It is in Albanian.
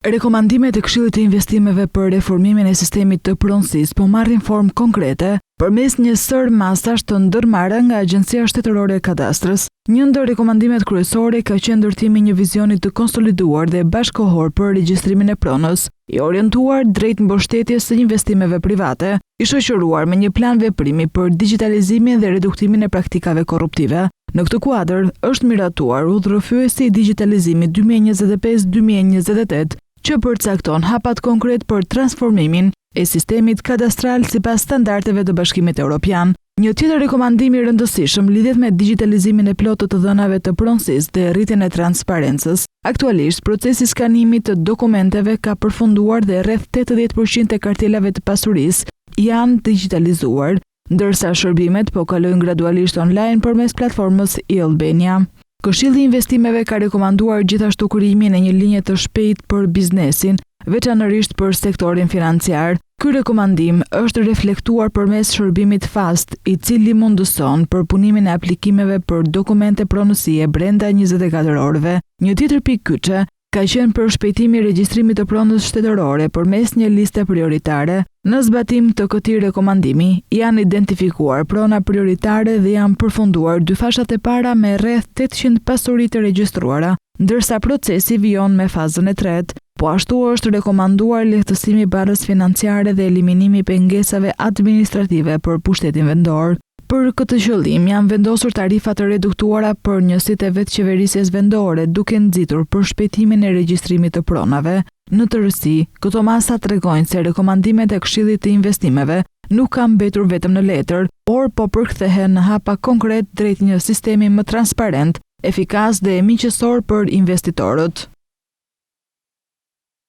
Rekomandimet e Këshillit të Investimeve për reformimin e sistemit të pronësisë po marrin formë konkrete përmes një sërë masash të ndërmarra nga Agjencia Shtetërore e Kadastrës. Një ndër rekomandimet kryesore ka qenë ndërtimi i një vizioni të konsoliduar dhe bashkëkohor për regjistrimin e pronës, i orientuar drejt mbështetjes së investimeve private, i shoqëruar me një plan veprimi për digjitalizimin dhe reduktimin e praktikave korruptive. Në këtë kuadër, është miratuar Udhërrëfyesi i Digjitalizimit 2025-2028, që përcakton hapat konkretë për transformimin e sistemit kadastral sipas standardeve të Bashkimit Europian. Një tjetër rekomandim i rëndësishëm lidhet me digjitalizimin e plotë të të dhënave të pronësisë dhe rritjen e transparencës. Aktualisht, procesi i skanimit të dokumenteve ka përfunduar dhe rreth 80% e kartelave të pasurisë janë digjitalizuar, ndërsa shërbimet po kalojnë gradualisht online përmes platformës e-Albania. Këshilli i Investimeve ka rekomanduar gjithashtu krijimin e një linje të shpejtë për biznesin, veçanërisht për sektorin financiar. Ky rekomandim është reflektuar përmes shërbimit FAST, i cili mundëson përpunimin e aplikimeve për dokumente pronësie brenda 24 orëve. Një tjetër pikë kyçe ka qenë përshpejtimi i regjistrimit të pronës shtetërore përmes një liste prioritare. Në zbatim të këtij rekomandimi, janë identifikuar prona prioritare dhe janë përfunduar dy fashat e para me rreth 800 pasuri të regjistruara, ndërsa procesi vijon me fazën e tretë. Po ashtu është rekomanduar lehtësimi i barrës financiare dhe eliminimi i pengesave administrative për pushtetin vendor. Për këtë qëllim janë vendosur tarifa të reduktuara për njësitë e vetëqeverisjes vendore, duke nxitur përshpejtimin e regjistrimit të pronave. Në tërësi, këto masa tregojnë se rekomandimet e Këshillit të Investimeve nuk kanë mbetur vetëm në letër, por po përkthehen në hapa konkretë drejt një sistemi më transparent, efikas dhe miqësor për investitorët.